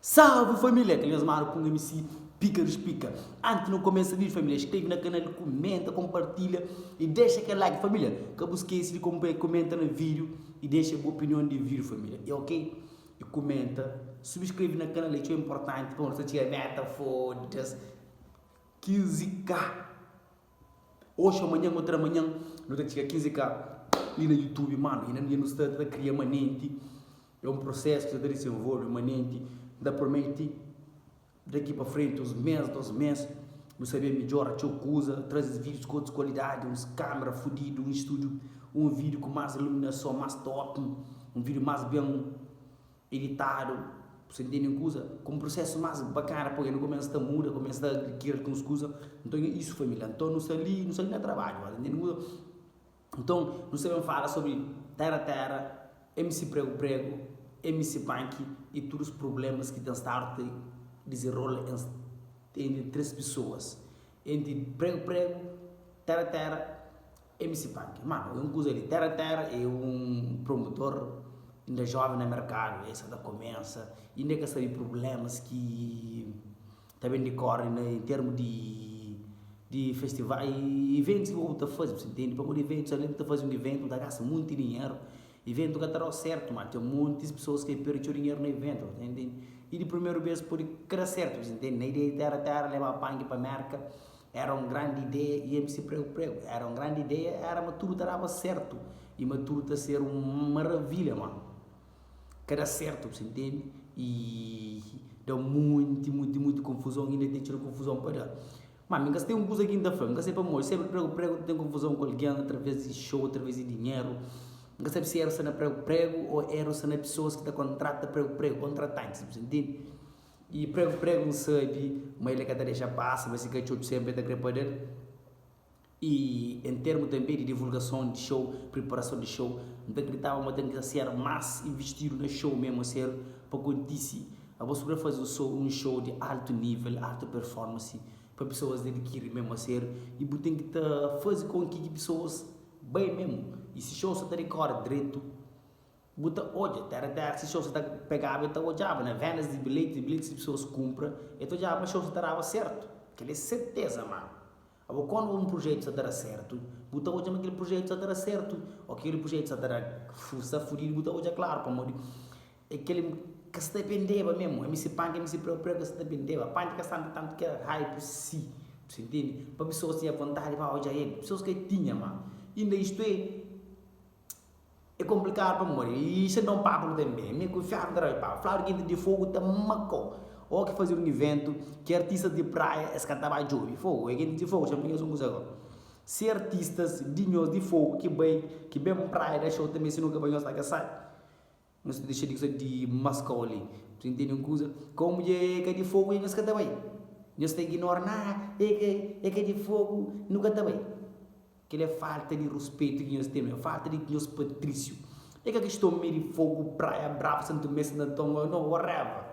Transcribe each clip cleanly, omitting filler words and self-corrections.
Salve família, kel nhos manu Kung MC Pika dos Pika. Antis nu kumesa vídeo família, inskreve na kanal, kumenta, kompartilha e dexa kel like família. Ka bu skese di kumenta na vídeo e dexa bu opinion di vídeo família. E ok? E kumenta, subskreve na kanal, é txeu importanti pa nu ta txiga meta foda-se 15k. Oxi amanhan otra manhan nu ta txiga 15k li na youtube mano inda nu sta ta kria manenti é um prosesu ki sta ta disenvolve manenti N ta prometi daki pa frenti uns mes dos mes nu sta ben midjora txeu kuza traze vídius ku otus kualidadi uns kamera fudidu un studiu un vídiu ku mas iluminason mas top un vídiu mas ben editadu, bu sta intende un kuza? Ku un prusesu más bakana poi nu kumesa ta muda, kumesa ta adkiri alguns kuza, nton é isu família, nton nu sta li, nu sta li na trabadju, bu sta intende un kuza? Nton nu sta ben fala sobri Tera Tera, MC Pregu Pregu, MC Panki i tudu prublémas ki ten stadu ta dizenrola entri 3 pesoas, entri Pregu Pregu, Tera Tera MC Panki, mano, é un kuza li, Tera Tera é un promotor inda joven na merkadu, el sa ta kumesa, inda el ka sabe prublémas ki ta ben dikore na en termu di di festival, iventus ki bu ta faze, bu ta ntende? Pamodi iventus, alén di bu ta faze un iventu bu ta gasta monti dinheru, iventu ka ta dau sertu, ma ten montis pesoas ki perde txeu dinheru na iventu, bu ta ntende? I di primeru bes pode ka da sertu, bu ta ntende? Na ideia di Tera Tera leba Panki pa Merka, Era un grandi ideia i MC Pregu Pregu. Era un grandi ideia, era ma tudu ta daba sertu i ma tudu ta ser un maravilha, ma ka da sertu, bu sa intende? I da munti, munti, munti konfuzon, inda ten txeu konfuzon pa da. Ma mi ka sta ten un kuza ki N ta fla, mi ka sabe pamodi, senpri Pregu Pregu ta ten konfuzon ku algen atraves di xou, atraves di dinheru. N ka sabe si eru sta na Pregu Pregu o eru sta na pesoas ki ta kontrata Pregu Pregu, kontratantis, bu sa intende? I pregu pregu N sabe ma el ka ta dexa pasa, ma si katxotxu senpri el ta kre pa da-l. I en termu tanbe di divulgason di xou, priparason di xou, N ta kriditaba ma ten ki ta ser mas invistidu na xou memu a ser pa kontise. Abo su kre faze un sou un xou di altu nivel, altu performance pa pesoas adikiri memu a ser i bu ten ki ta faze kon ki ki pesoas bai memu. I si xou sa ta dikore dretu. Bu ta odja, tera tera, si xou sa ta pegaba, e ta odjaba na vendas di bilheti, bilhetis ki pesoas kunpra, e ta odjaba ma xou sa ta daba sertu. Kel-li é serteza, manu. Abo, kondu un prujetu sa ta da sertu, bu ta odja ma kel prujetu sa ta da sertu, o kel prujetu sa ta da, sta fudidu, bu ta odja klaru, pamodi é kel ka sa ta bendeba memu. MC Panki, MC Preu Preu ka sa ta bendeba. Panki ka staba tantu kel hype si, bu sa intende? Pa pesoas tinha vontadi ba odja el. Pesoas ka tinha, ma. Inda istu é. É konplikadu pamodi i xa da un papu tanbe. Mi ku fiadu n ta da papu. Fladu ki di fogu ta makau. O ki faze un iventu ki artistas di praia es ka ta ba djobe fogu. É ki di fogu xa nhos un kuza go. Si artistas di nhos di fogu ki bai ki ben praia da xou tanbe si nu ka bai nhos ta ka sai. Nhos ta dexa di kuza di maskau li. Bu ta intende un kuza? Komu dja é ka di fogu nhos ka ta bai. Nhos ta ignora na é ka é ka di fogu nu ka ta bai. Kel é falta di ruspetu ki nhos ten, é falta di nhos patrísiu. É ka kiston mi di Fogu, Praia Brava, Santo Tomé, Santo Anton, ô no, whatever.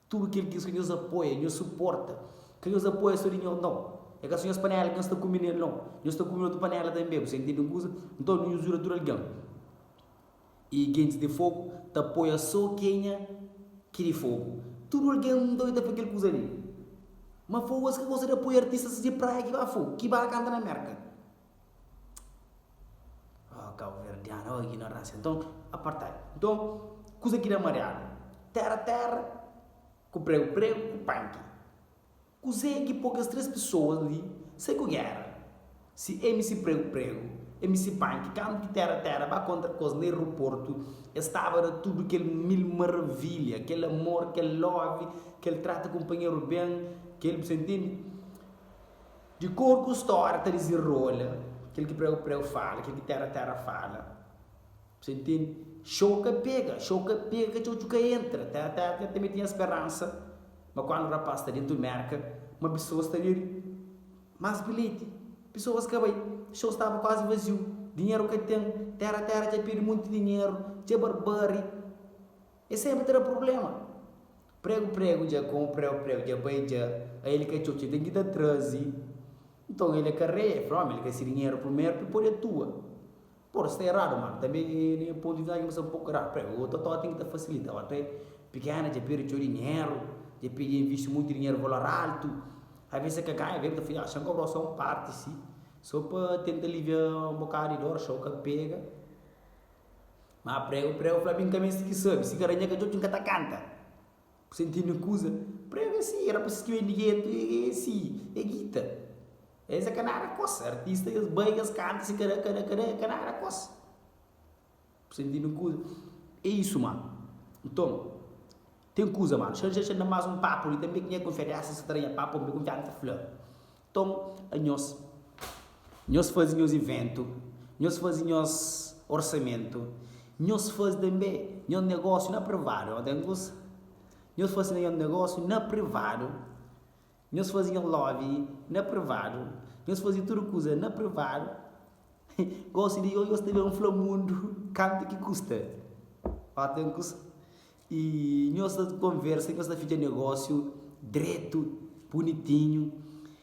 Tudu kel ki nhos apoia, nhos suporta. Ka nhos apoia so di nhos, nau. É ka so nhos panela ki nhos ta kume nel, nau. Nhos ta kume otu panela tanbe, bu sta intende un kuza? Nton, nhos djuda tudu algen. I gentis di Fogu ta apoia so kenha ki di Fogu. Tudu algen nton ta fla kel kuza li. Ma Fogu es ka gosta di apoia artistas di Praia ki ba Fogu, ki ba kanta na Merka. Oh kabuverdianu, oh ignoransia. Nton, apartheid. Nton, kuza ki da mariadu, tera tera ku pregu pregu ku panki. Kuzê ki pô kes 3 pesoas li sai ku géra? Si MC Pregu Pregu, MC Panki, kantu ki Tera Tera ba kontra kos na eroportu, es staba na tudu kel mil maravilha, kel amor, kel love, kel trata kunpanheru ben, kel, bu sa intende? Di kor ku stória ta dizenrola, kel ki Pregu Pregu fala, kel ki Tera Tera fala. Bu sa intende? Xou ka pega, xou ka pega, txotxu ka entra. Tera Tera tanbe tinha speransa ma kandu rapaz sta dentu Merka, ma pesoas ta bebe más bilheti. Pesoas ka bai, xou staba kuazi vaziu, dinheru ka ten, Tera Tera dja perde monti dinheru, dja barbari. Es senpri ta da prubléma. Pregu pregu dja komu pregu pregu dja bai dja, ael ka txotxu, el ten ki ta traze. Nton el é ka rei, el fla, omi, el ka se dinheru primeru pa el pode atua. Por sta eradu mano, tanbe nha pontu di vista sta un poku eradu, prego o totó ten ki ta fasilita, otu é. Pikena dja perde txeu dinheru, dja perde invisti monti dinheru valor altu. Aves e ka ganha, aves ta fla, ah, xa-m kobra-u só un parti si, só pa tenta alivia un bokadu di dor, xa-u ka pega. Ma pregu, pregu fla, mi N ka meste ki sabe, si ka ranha ka djodje N ka ta kanta. Bu sta intende kuza? Pregu é si, rapasis ki ben di getu é si, é gita. Es é ka nada kos, artista es bai es kanta si kada kada kada é ka nada kos. Bu sta intende kuza? É isu mano. Nton, ten kuza mano, xa xa da mas un papu li tanbe ki nha konfiansa sa ta da nha papu, mi konfiansa ta fla. Nton, anhos, nhos faze nhos iventu, nhos faze nhos orsamentu, nhos faze tanbe nhos negósiu na privadu. Ó, ten kusa? Nhos faze nhos negósiu na privadu, nhos faze nhos lobby na privadu, nhos faze tudu kuza na privadu. Gósi di nhos ta ben fla mundu kantu ki kusta. Ó, ten kusa? I nhos ta konversa, nhos ta fitxa negósiu dretu, bunitinhu,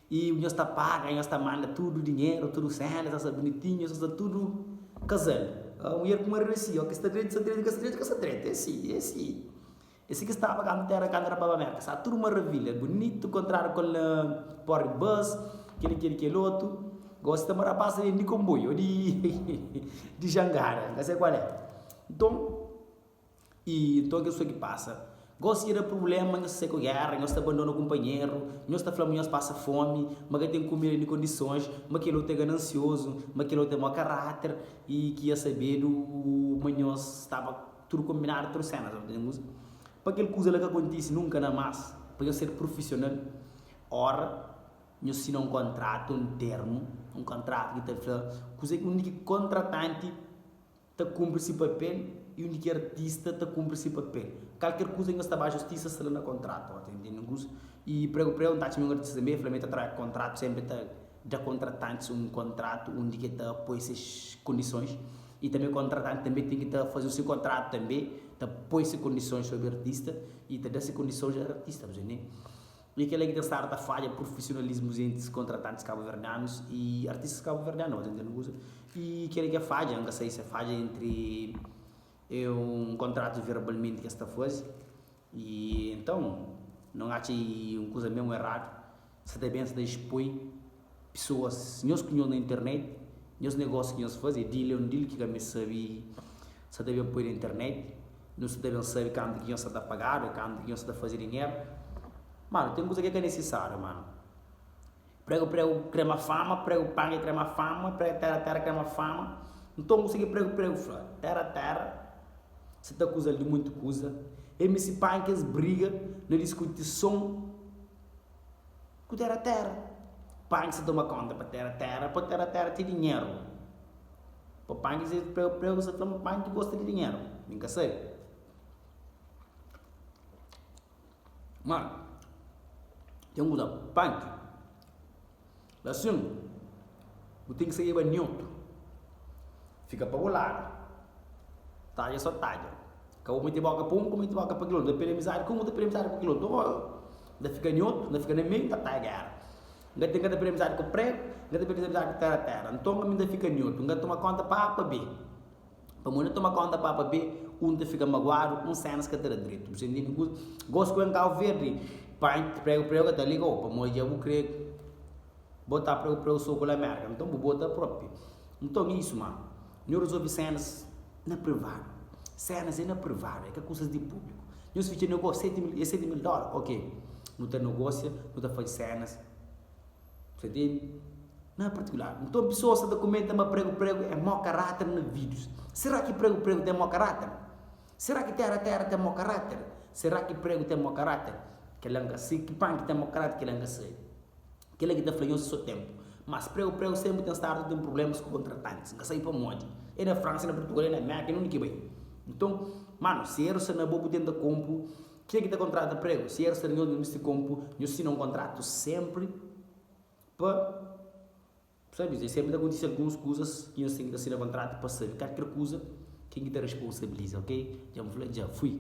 i nhos ta paga, nhos ta manda tudu dinheru, tudu séna, ta sta bunitinhu, nhos ta sta tudu kazal. Mudjer ku maridu é si, óki sta dretu, sta dretu, ka sta dretu, ka sta dretu. É si, é si. É si ki staba kantu téra kantu era pa ba Mérka. Staba tudu maravilha, bunitu, kontradu ku na Port Bus, kel-li, kel-li, kel otu. Gósi ta mara pasa di konboiu ô di di jangada, N ka sai kual é. Nton. I nton kes kusa ki pasa. Gosi ki da prubléma, nhos ta sai ku géra, nhos ta bandona kunpanheru, nhos ta fla ma nhos pasa fómi, ma ka ten kumida ni kondisons, ma kel otu é ganansiozu, ma kel otu é mau karáter i ki ya sabedu ma nhos staba tudu konbinadu, tudu sénas. Pa kel kuza la ka kontise nunka na más, pa nhos ser prufisional, óra nhos sina un kontratu, un termu, un kontratu ki ta fla kuzê undi ki kontratanti ta kunpri si papel i undi ki artista ta kunpri si papel. Kalker kuza ki nhos ta ba justisa sta la na kontratu. Ota intende un kuza? I pregu pregu N ta atxa mi un artista tanbe, el fla mi el ta trabadja ku kontratu, senpri el ta da kontratantis un kontratu undi ki el ta poi ses kondisons i tanbe kontratanti tanbe ten ki ta faze si kontratu tanbe, ta poi se kondisons sobri artista i ta da se kondisons a artista. Bu ta intende? I kel-la ki ta staba ta fadja prufisionalismus entris kontratantis kabuverdianus i artistas kabuverdianu, ta ntende kuza? I kel-la ki é fadja, N ka sai si é fadja entri é un kontratu verbalmenti ki es ta faze i nton no atxa i un kuza mesmu eradu sa ta ben sa ta expoi pesoas nhos ku nhos na internet nhos negósiu ki nhos faze é deal é un deal ki ka meste sabe sa ta ben poi na internet Nhos ta ben sabe kantu ki nhos sa ta pagadu, kantu ki nhos sa ta faze dinheru. Mano, ten kuza ki é ka nisisáriu, mano. Pregu pregu krê ma fama, pregu pangi krê ma fama, pregu tera tera krê ma fama. Nton kusa ki pregu pregu fla, tera tera sa ta akuza-l di monti kuza. MC Panki es briga na diskuti son ku tera tera. Panki sa toma konta pa tera tera, pa tera tera ten dinheru. Pa panki se pregu pregu sa fla ma panki gosta di dinheru mi nka sabe ma ten un kuza panki la sin bu ten ki sabe neutru fika pa bu ladu tadja so tadja ka bu mete boka pa un ka bu mete boka pa kel otu ta perde amizadi ku un ta perde amizadi ku kel otu ta fika neutru ta fika na meiu ta tadja gera. N ka ten ka ta perde amizadi ku pregu, N ka ta perde amizadi ku tera tera. Nton ami N ta fika neutru, N ka toma konta pa A pa B. Pamodi N toma konta pa A pa B, un ta fika maguadu, un senas ka ta da dretu. Bu sta intende kuza? Gosi ku el N Kabu Verdi, panki pregu pregu ka ta liga-u, pamodi dja bu kre bota pregu pregu soku la Merka, nton bu bota propi. Nton é isu ma, nhu rezolve senas na privadu. Senas é na privadu, é ka kusas di públiku. Nhos fitxa negósiu, 7 mil, é 7 mil dóla? Ok, nu ta negósia, nu ta faze senas, bu ta ntende? Na partikular. Nton pesoas sa ta kumenta ma pregu pregu é mau karáter na vídius. Será ki pregu pregu ten mau karáter? Será ki tera tera ten mau karáter? Será ki pregu ten mau karáter? Kel-la N ka sabe. Ki panki ten mau karáter? Kel-la N ka sabe. Kel-la ki ta fla nhos é so ténpu. Mas pregu pregu sénpri ten stadu ta ten prublémas ku kontratantis. N ka sabe pamodi. É na Fransa, é na Purtugal, é na Mérka, é na undi ki bai. Nton, manu, si eru sta na bo, bu tenta konpu. Kenha ki ta kontrata pregu? Si eru sta na nhos, nhos meste konpu. Nhos sina un kontratu sénpri pa sabe. Sénpri ta kontise alguns kuzas ki nhos ten ki ta sina kontratu pa sabe kalker kuza, ken ki ta responsabiliza, ok? Dja N fla dja. Fui.